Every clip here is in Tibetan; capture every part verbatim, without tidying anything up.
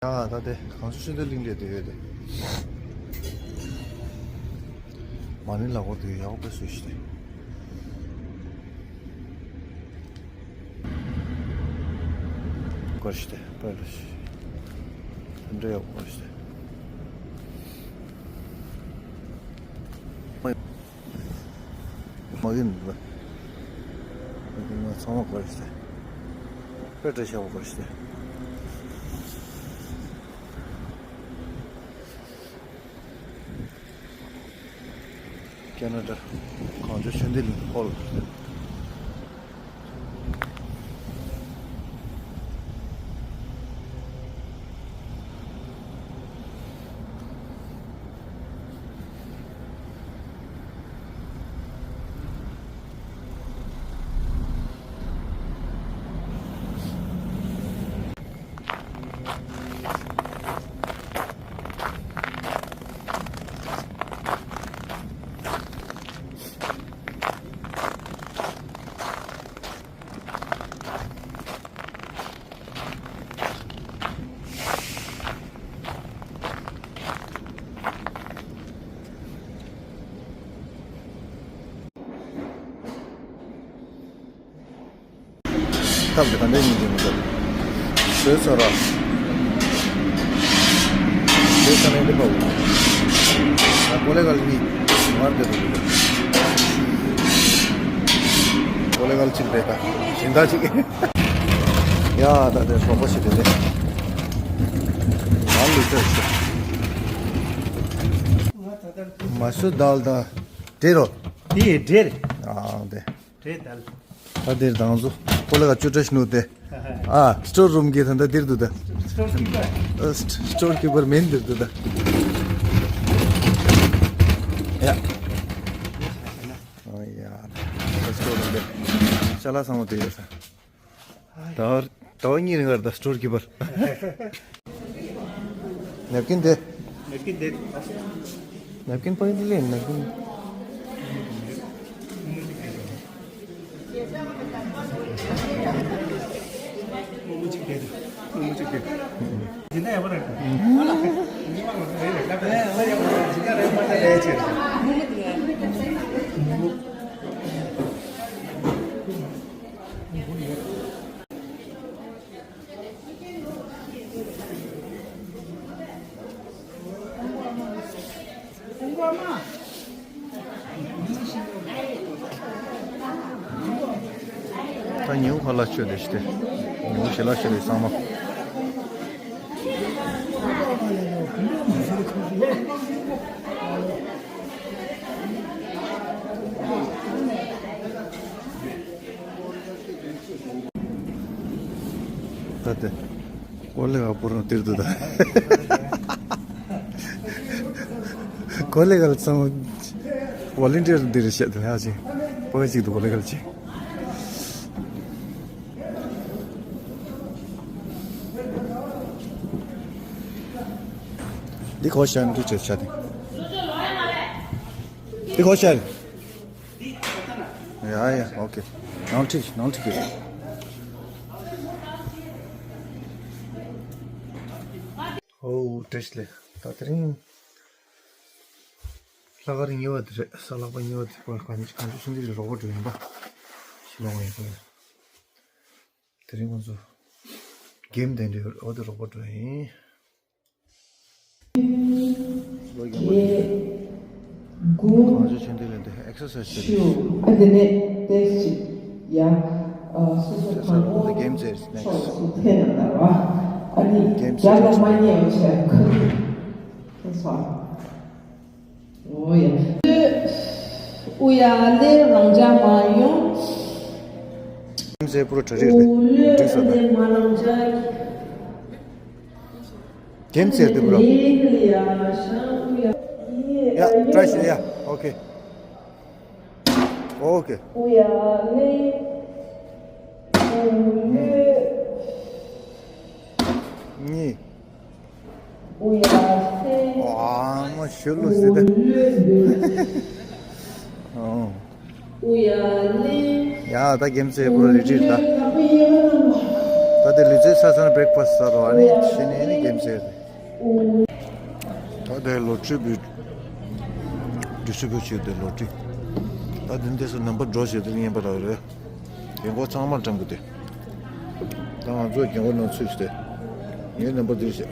ཨ་ད་དེ་གངས་ཆུ་ཤིན་ཏུ་གླིང་འདྲེ་དེ་ཡོད་དེ། མ་ཎི་ལག་པ་དེ་ཡག་པོ་བཟོས་ཤིག་དེ། དཀར་ཤིག་དེ་དཔེ་ལ་ཤིག་དེ་འདྲ་ཡག་པོ་ཤིག་དེ། མ་གི་འདུག་ལ། མ་གི་ང་ཚང་མ་དཀར་ཤིག་དེ། དཔེ་འདྲ་ཤག་པོ་དཀར་ཤིག་དེ། ཁེ་ན་ཌ། གངས་ལྗོངས་ཆོས་ལྡན་གླིང་ཧོལ། ཐབས་ཀྱི་ད་འདྲའི་ཉིན་དེ་མི་འདུག་བཟོས་ཚར་ར། བཟོས་ཚར་ནས་འདི་པའོ། ད་ཀོ་ལེ་གལ་གཉིས་མར་འདི་རུ་འདུག་ཀོ་ལེ་གལ་གཅིག་རེད་ད། སྦྱིན་བདག་གཅིག་ཡ་ད་དེ་གྲོགས་པོ་ཞིག་དེ་རེད། ང་ལུས་ཚར་ཞིག་མ་སུ་དཱལ་དང་འབྲས་རོ། དེ་འབྲས་རེད། ཨ་དེ། འབྲས་དཱལ། ད་འདིར་དང་ཚོ་ཀོ་ལེ་གལ་བཅུ་ཕྲག་ནུ་དེ། ཨ་སི་ཊོར་རུམ་གྱི་ད་ལྟ་འདིར་འདུག་ད། སི་ཊོར་ཀི་པར། ཨ་སི་ཊོར་ཀི་པར་མིན་འདིར་འདུག་ད། ཡ། ཨ་ཡ། ད་སི་ཊོར་རུམ་དེ། ཅ་ལག་ཚང་མ་དེ་ཡོད་ས། ད་བར་ད་བར་གཉིས་རིང་གར་ད་སི་ཊོར་ཀི་པར། ནེབ་ཀིན་དེ། ནེབ་ཀིན་དེ། ནེབ་ཀིན་པོ་ཡིན་དེ་ལེན་ནེབ་ཀིན། ད་ཉེའུ་ཁ་ལ་ཆོད་དེ་ཤི་སྟེ། ཉེའུ་ཞེ་ལ་ཆོད་དེ་ཚང་མ། ད་དེ། ཀོ་ལེ་གལ་པུ་རང་དེར་འདུག་ད། ཀོ་ལེ་གལ་ཚང་མ་ཝོ་ལན་ཊི་ཡར་འདིར་བཤད་དུ་ཡ་ཅིག་པོ་ཅིག་འདུག་ཀོ་ལེ་གལ་ཅིག་འདི་ཁོ་ཤ་འདི་ཅེ་ཆ་དེ། འདི་ཁོ་ཤ། ཡ་ཡ་ཨོ་ཁེ། ནང་ཁྲིད་ནང་ཁྲིད་ཀྱི། ཨོ་བཀྲ་ཤིས་བདེ་ལེགས། ད་དེ་རིང་། ལྷག་དཀར་གཉིས་པ་དེ་རེད། གཟའ་ལྷག་པ་གཉིས་པ་དེ་བར་གང་གང་ཅི་ཤིན་ཏུ་རོགས་པ་འགྲོ་ཡིན་པ། ཤི་ལོང་ཡིན་པ། དེ་རིང་ཁོང་ཚོ་གེམ་དེ་འདྲའི་འོ་དེ་རོགས་པ་འགྲོ་ཡིན། ལོ་རྒན་པ་རེད། དགུ། གངས་ལྗོངས་ཆོས་ལྡན་གླིང་དེ་ཨེག་སར་སའི་སི་བྱེད་དུས། ཨ་དེ་ནས་ཏེས་ཅིག་ཡ། ཨ་སོ་སོ་དང་པོ་གེམ་རྩེར་ནེག་སི་ཤོག་སུ་ཐེན་ན་ལ་བ། ཨ་ནི་གེམ་རྩེར་རྒྱབ་ལ་མ་ཉེ་བ་བྱས་ཁ་ཁ་སོ། ཨོ་ཡ། ཨུ་ཡ་ལེ་རང་ཅག་མ་ཡོང་། ཁྱིམ་མཚེས་པུ་རུ་གྲ་སྒྲིག་རེད། འགྲིག་སོང་ད། ཁྱིམ་མཚེས་དེ་པུ་རུ། ཡ་བཀྲ་ཤིས་ཡ། ཨོ་ཁེ། ཨོ་ཁེ། གཉིས། ཨ་མ་ཞུ་ལོ་ཟེར་ད། ཨོ། ཡ་ད་གེམ་ཚེ་པུ་རུ་རི་ཊི་ད། ད་དེ་ལུས་རྩལ་ཚར་སོང་ན་བྷེ་རེག་ཕ་སི་ཟ་རོགས། ཨ་ནི་ཕྱི་ནས་ནི་གེམ་ཟེར་རེད། ད་དེ་ལོ་ཊི་རི་བུ་ཌི་སི་ཊི་རི་བུ་ཊི་བྱས་ཏེ་ལོ་ཊི་རི། ད་དེ་འདས་སུ་ནམ་པར་འགྲོ་བྱས་ཏེ་རྔན་པ་རག་རེད། རྒན་གོག་ཚང་མར་སྤྲང་གི་དེ། ད་ང་ཚོ་རྒན་གོག་ནང་ཚུད་ཤི་དེ། ངའི་ནམ་པར་འདིར་བྱས།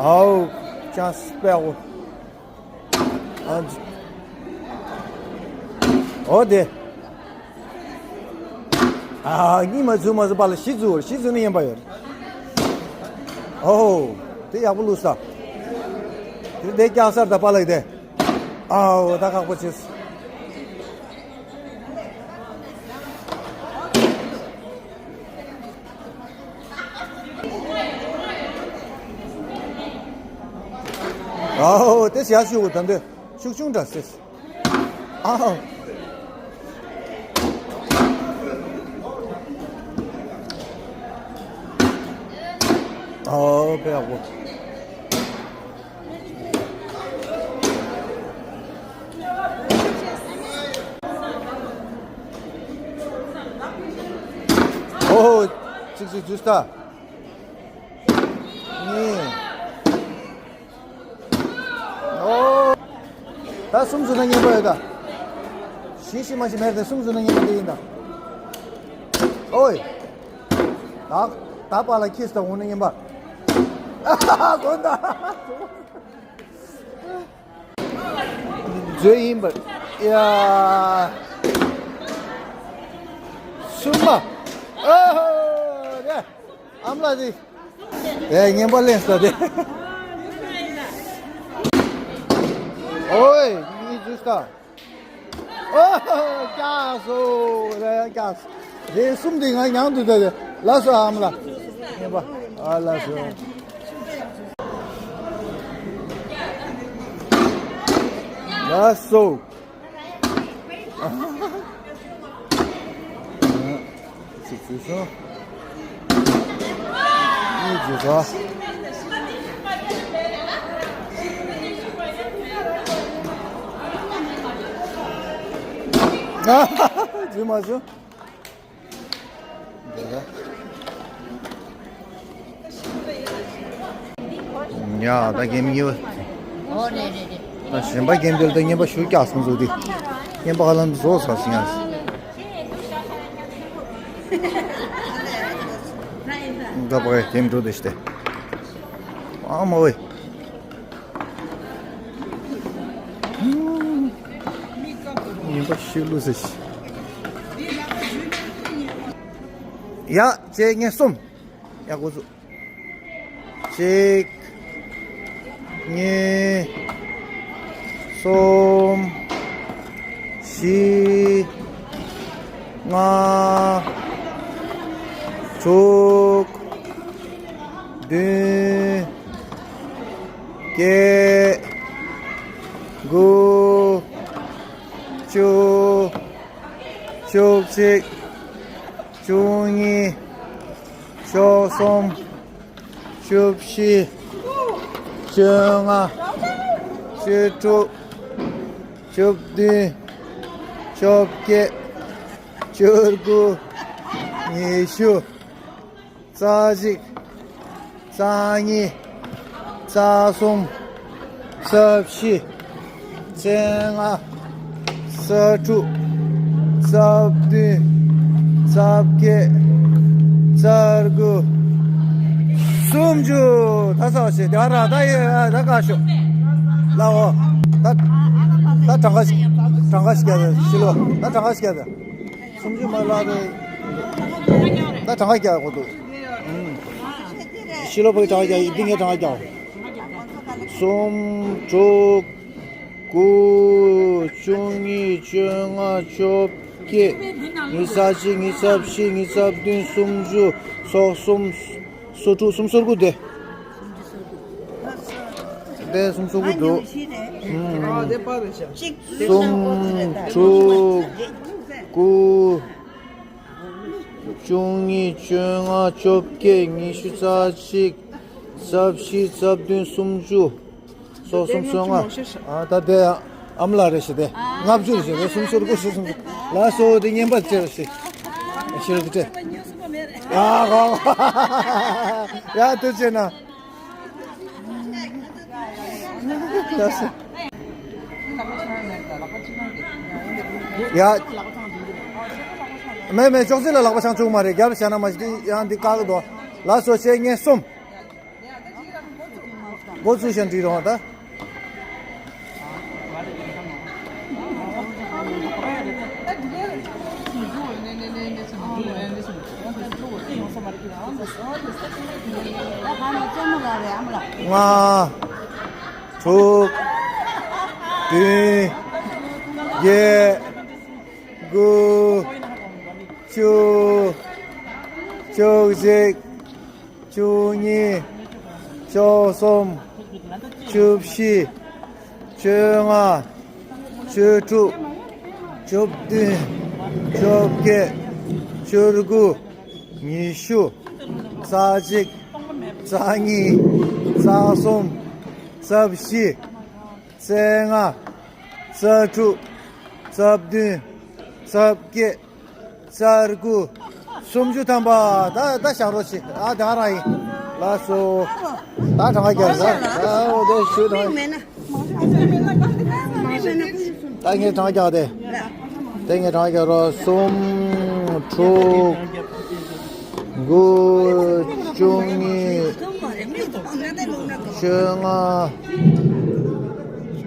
ཨའོ། ཅཱན་སི་སྤེལ་འོ། ཨ། འོ་དེ། ཨ། གཉིས་མ་འཛུལ་མ་འཛུལ་པ་ལ་བཞི་འཛུལ་བཞི་འཛུལ་ནས་ཡིན་པ་ཡོད། ཨོ། དེ་ཡག་པོ་བླུགས་ས། དེ་དེ་རྐྱང་སར་ད་པ་ལགས་དེ། ཨའོ་ད་ཁག་པོ་བྱེད། ཨའོ་དེ་ཞག་ཤུ་གུ་ད་འདོད་ཤུགས་ཆུང་དྲགས་སེ། ཨའོ། ཨའོ་དཔེ་ཡག་པོ། ཨོ། གཅིག་གཅིག་ཇུས་ད། གཉིས། ཨོ། ད་གསུམ་བཟོས་ན་ཉན་པ་ཡོད་ད། བཞི་བཞི་མ་བཞི་མེད་དེ་གསུམ་བཟོས་ན་ཉན་པ་དེ་ཡིན་ད། ཨོའི། ད་ད་པ་ལ་ཁྱེར་ད་འོང་ན་ཉན་པ། དགོན་ད། བཟོས་ཡིན་པ། ཡ། གསུམ་པ། ཨོ་ཧོ། རེད། ཨ་མ་ལགས་དེ། ཨེ་ངན་པ་ལེན་ས་དེ། ཨོའི་གཉིས་འཛུལ་ས། ཨོ་ཧོ་ཀྱག་སོ། རེད་ཀྱག་སོ། རེད་གསུམ་དེ་ང་མྱང་དུ་ད་དེ། ལགས་སོ་ཨ་མ་ལགས། ངན་པ། ཨ་ལགས་སོ། ལགས་སོ། ཚིག་ཚིག་སོ། གཉིས་ཚིག་སོ། ཚིག་མ་སོ། ཡ་ད་གེམ་གཉིས་པ། ཨོ་རེད་རེད་རེད། ད་གཞན་པ་གེམ་དེ་ལ་ད་རྔན་པ་ཞུ་རྒྱག་སོང་ཟུག་དེ། རྔན་པ་ཧ་ལམ་བཟོ་ཚར་སོང་ཡ། ད་པ་གེམ་འགྲོ་དེ་ཤི་དེ། ཨ་མ་ཝེ། རྔན་པ་ཞུ་ལུ་ཟེར་ཤི། ཡ་ཅེ་ངེ་གསུམ། ཡ་གོ་ཚུ། གཅིག་གཉིས། གསུམ། བཞི། ལྔ། དྲུག་བདུན། བརྒྱད། དགུ། བཅུ། བཅུ་གཅིག་བཅུ་གཉིས། བཅུ་གསུམ། བཅུ་བཞི། བཅོ་ལྔ། བཅུ་དྲུག་བཅུ་བདུན། བཅོ་བརྒྱད། བཅུ་དགུ། ཉི་ཤུ། རྩ་གཅིག་རྩ་གཉིས། རྩ་གསུམ། རྩ་བཞི། རྩ་ལྔ། རྩ་དྲུག་རྩ་བདུན། རྩ་བརྒྱད། རྩ་དགུ། སུམ་ཅུ། ད་ཚར་བ་ཞིག་དེ་ར་ད་ཡ་ད་ག་ཤོག་ལའོ། ད་ད་གྲངས་ཀ་ཞིག་གྲངས་ཀ་ཞིག་རྒྱག་ད་ཤི་ལོ། ད་གྲངས་ཀ་ཞིག་རྒྱག་ད། སུམ་ཅུ་མ་ལགས་རེད། ད་གྲངས་ཀ་རྒྱག་དགོས་འདུག་ཤི་ལོ་ཕའི་གྲངས་ཀ་རྒྱག་འདི་ངས་གྲངས་ཀ་རྒྱག་གསུམ། དྲུག་དགུ། བཅུ་གཉིས། བཅོ་ལྔ། བཅོ་བརྒྱད། ཉི་ཤུ་རྩ་གཅིག་ཉི་ཤུ་རྩ་བཞི། ཉི་ཤུ་རྩ་བདུན། སུམ་ཅུ། སོ་གསུམ། སོ་དྲུག་སུམ་སོ་དགུ་དེ། དེ་སུམ་སོ་དགུ་འདུག་གསུམ། དྲུག་དགུ། བཅུ་གཉིས། བཅོ་ལྔ། བཅོ་བརྒྱད། ཉི་ཤུ་རྩ་གཅིག་རྩ་བཞི་རྩ་བདུན་སུམ་ཅུ། སོ་གསུམ་སོ་ལྔ། ཨ་ད་དེ་ཨ་མ་ལགས་རེད་ཞེས་དེ། ལྔ་བཅུ་རེད་ཞེས་དེ་སུམ་ཅུ་དགུ་བཅུ་སུམ་ཅུ། ལ་སོ་དེ་བསྙེན་པ་བྱེད་རེད་ཞེས། ཤེས་རེད་དེ། ཡ་གོ། ཡ་དུ་བྱེད་ན། ཡ། མེད་མེད་ཅོག་ཙེ་ལ་ལག་པ་འཆང་བཅུག་མ་རེད། རྒྱབ་བྱས་ན་མ་གཞི་ཡང་འདི་བཀག་འདུག་ལ་སོ་བྱས་ངས་གསུམ། འགོ་ཚུགས་ཤིང་འགྲིག་རོགས་ད། ལྔ། དྲུག་བདུན། བརྒྱད། དགུ། བཅུ། བཅུ་གཅིག་བཅུ་གཉིས། བཅུ་གསུམ། བཅུ་བཞི། བཅོ་ལྔ། བཅུ་དྲུག་བཅུ་བདུན། བཅོ་བརྒྱད། བཅུ་དགུ། ཉི་ཤུ། རྩ་གཅིག་རྩ་གཉིས། རྩ་གསུམ། རྩ་བཞི། རྩ་ལྔ། རྩ་དྲུག་རྩ་བདུན། རྩ་བརྒྱད། རྩ་དགུ། སུམ་ཅུ་ཐམ་པ། ད་ད་བཞག་རོགས་བྱེད། ཨ་ད་རང་ཡིན། ལགས་སོ། ད་གྲངས་ཀ་རྒྱག་ཟེར། ཨ་འོ་དེ་ཞུ་དང་། ད་ངས་གྲངས་རྒྱག་དེ། དེ་ངས་གྲངས་རྒྱག་རོགས། གསུམ། དྲུག་དགུ། བཅུ་གཉིས། བཅོ་ལྔ།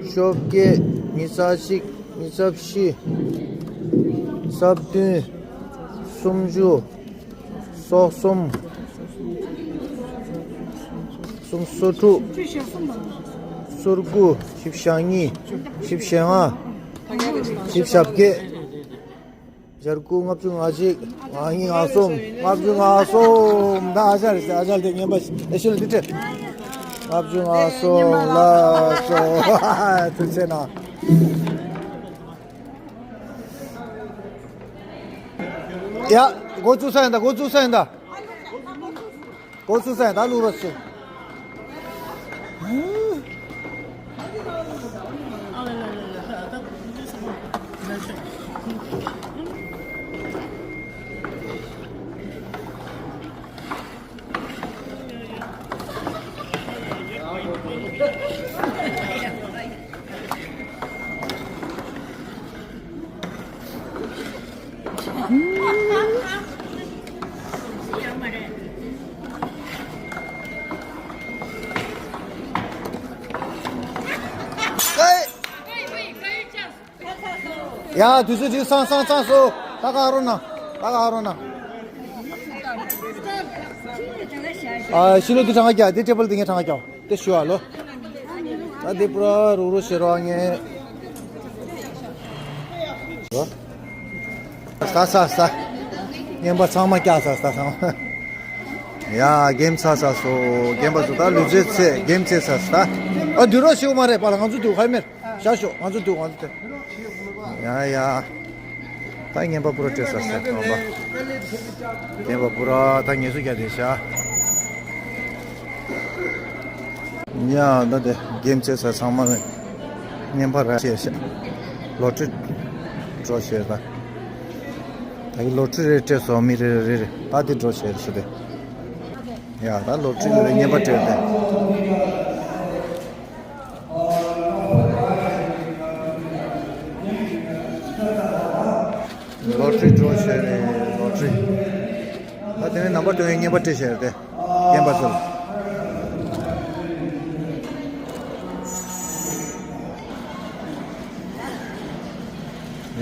བཅོ་བརྒྱད། ཉི་ཤུ་རྩ་གཅིག་ཉི་ཤུ་རྩ་བཞི། རྩ་བདུན། སུམ་ཅུ། སོ་གསུམ། སུམ། སོ་དྲུག་སོ་དགུ་བཞི་བཅུ་ཞེ་གཉིས། བཞི་བཅུ་ཞེ་ལྔ། བཞི་བཅུ་ཞེ་བརྒྱད། ཞེ་དགུ། ལྔ་བཅུ་ང་གཅིག་ང་གཉིས། ང་གསུམ། ལྔ་བཅུ་ང་གསུམ། ད་ཨ་ཅག་རེད། ཨ་ཅག་དེ་ངན་པ་ཞིག་ཨེ་ཤི་ལ་འདི་སྤྲད། ལྔ་བཅུ་ང་གསུམ། ལགས་སོ། ཐུགས་རྗེ་གནང་། ཡ། འགོ་བཙུགས་ས་ཡིན་ད། འགོ་བཙུགས་ས་ཡིན་ད། འགོ་ཚུགས་ས་ཡིན་ད། བླུག་རོགས་བྱེད། ཡ། དུས་ཚོད་ཅིག་སང་སང་སང་སོ། ད་ག་རོ་ན། ད་ག་རོ་ན། ཨ། ཤི་ལོ་འདི་གྲངས་ཀ་རྒྱག་འདི་ཊེ་བལ་འདི་ངས་གྲངས་ཀ་རྒྱག་དེ་ཞུ་བ་ལོ། ད་འདི་པུ་ར་རུག་རུག་བྱེད་རོགས་ངས། ལོ། ས་ས་ས། རྔན་པ་ཚང་མ་བཀྱག་ས་ས་ཚང་མ། ཡ། གེམ་ཚར་ས་སོ། རྒན་པ་ཚོ་ད་ལུས་རྩལ་ཚེ་གེམ་རྩེ་ས་ས། ཨ། འདུག་རོགས་ཞུ་མ་རེད་པ་ལ། ང་ཚོ་འདུག་ཁ་མེར་བཞག་ཤོག་ང་ཚོ་འདུག་ང་ཚོ་དེ། ཡ་ཡ། ད་རྔན་པ་པུ་ར་སྤྲད་ས་ས་ཁང་པ། རྒན་པ་པུ་ར་ད་ངལ་གསོ་རྒྱག་བསྡད་ཤག་ཡ། ད་དེ་གེམ་རྩེ་ས་ཚང་མ་ལ་རྔན་པ་རག་བྱས་ཤག་ལོ་ཊི་རི་འགྲོ་བྱས་ད། ད་གི་ལོ་ཊི་རི་རེ་སྤྲད་སོང་། མི་རེ་རེ་རེ་རེ་ད་དེ་འགྲོ་བྱས་རེ་ཞུ་དེ། ཡ། ད་ལོ་ཊི་རི་ལ་རྔན་པ་སྤྲད་དེ། ལོ་ཊི་རི་འགྲོ་བྱས་རེད། ལོ་ཊི་རི། ད་དེ་ནས་ནམ་བར་དོན་ཡོད་རྔན་པ་སྤྲད་བྱས་རེད་དེ། རྒན་པ་ཚོ་ལ།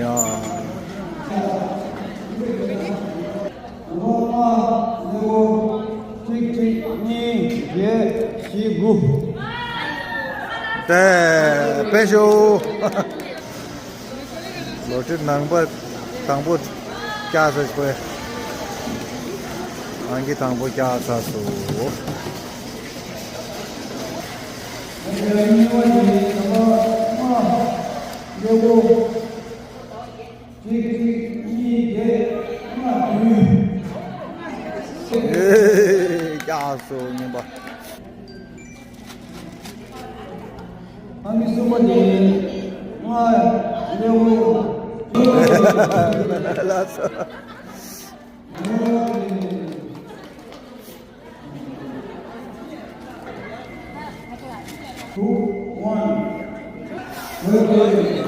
ཡ། གཅིག་གཅིག་གཉིས་བརྒྱད་བཞི་དགུ། དེ་དཔེ་ཞུ། ལོ་ཊི་རི་ནང་པ་དང་པོ་བཀྱག་ཚར་ཤོག་ཨང་ཀི་དང་པོ་བཀྱག་ཚར་སོང་། གཅིག་གཅིག་གཉིས་བརྒྱད་ལྔ་བདུན། ཨེ། བཀྱག་སོང་རྔན་པ། ཨ་མི་གསུམ་པ་དེ། ང་ལེའུ། ལགས་སོ།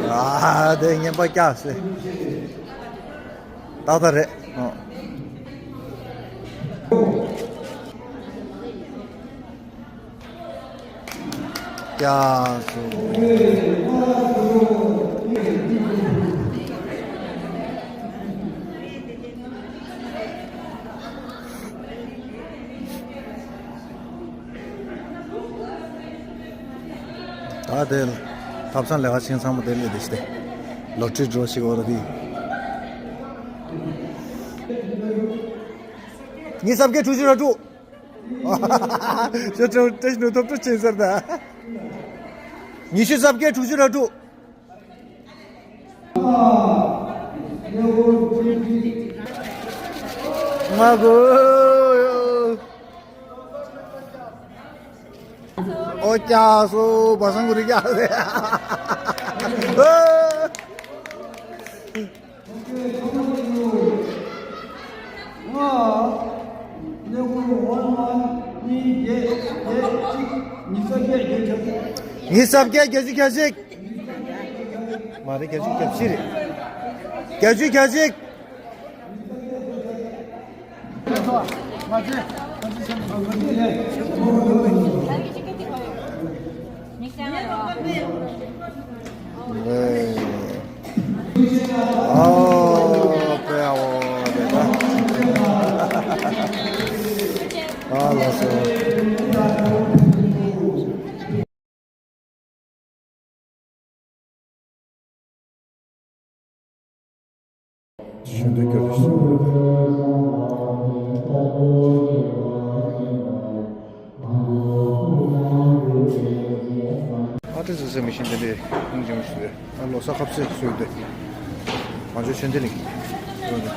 ཨ་དེ་ངན་པ་སྐྱག་སེ། ཏག་ཏག་རེད། ཨོ། ཀྱང་སོ། ད་དེ་ཐབ་ཚང་ལས་ཀ་བྱེད་ཚང་མ་དེ་ལས་དེ་ཤི་དེ་ལོ་ཊི་རི་འགྲོ་ཞིག་འོ་ར་དེ། ཉི་ཤུ་རྩ་བརྒྱད་དྲུག་ཅུ་རེ་དྲུག་ཞེ་དྲུག་བཀྲ་ཤིས་ནོར་ཐོབ་སྤྲོ་ཆེན་ཟེར་ད། ཉི་ཤུ་རྩ་བརྒྱད་དྲུག་ཅུ་རེ་དྲུག་ང་གོ། ཨོ་ཀྱ་སོ་བ་སང་གུ་རི་ཀྱ་སེ། ཉི་ཤུ་རྩ་བརྒྱད་བརྒྱད་ཅུ་གྱ་གཅིག་མ་རེད། བརྒྱད་ཅུ་གྱ་བཞི་རེད། བརྒྱད་ཅུ་གྱ་གཅིག་ཨོ་པེ་ཨོ་པེ་ད། ཨ་ལ་སོ། ཞུ་འདོད་སྐྱོར་རེ་ཞུ། ཨ་ཏི་ཟེར་ཟེར་མི་ཤེས་འདི་འདྲའི་ཁུངས་ཀྱང་ཞུ་བས། ཨ་ལོ་གསར་ཁ་ཟས་ཞུ་འདོད། ང་ཚོ་ཆོས་འདི་ལིང་ཞུ་འདོད།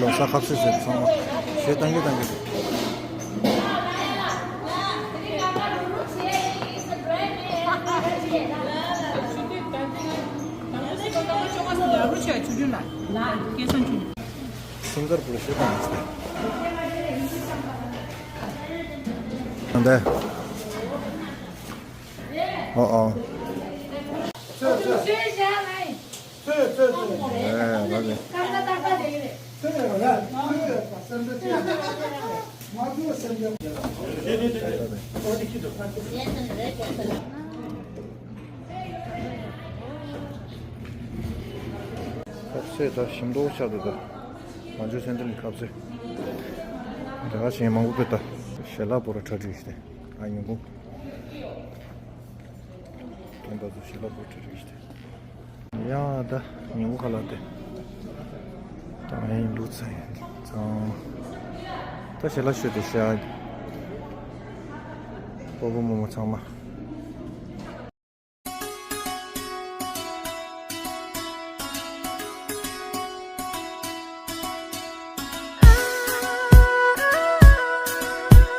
ལོ་གསར་ཁ་ཟས་ཟེར་ཚང་མ་ཞེ་བཏང་གི་བཏང་གི། སེམས་དཀར་པོ་ལ་ཤེས་དང་མི་ཤེས། འདི། ཨོ་ཨོ། ཨེ་ལ་ལེ། ཁ་ཟས་ད་ཞིམ་མདོག་ཆགས་འདུག་ད། ང་ཚོའི་སེམས་ཁྲལ་ནི་ཁ་ཟས། དེ་ག་ཞིག་མང་པོ་སྤེལ་ད། ཞལ་ལག་པོ་ར་གྲ་སྒྲིག་ཞིག་སྟེ། ཨ་ཉིན་གུང་། རྒན་པ་ཚོ་ཞལ་ལག་པོ་ར་གྲ་སྒྲིག་ཞིག་སྟེ། ཡ་ད་ཉིན་གུང་ཁ་ལག་སྟེ། ད་ང་ཡིན་ལུག་ཚ་ཡིན་ཚང་། ད་ཞལ་ལག་ཤོད་དེ་ཤ། སྤོ་བོ་རྨོ་མོ་ཚང་མ།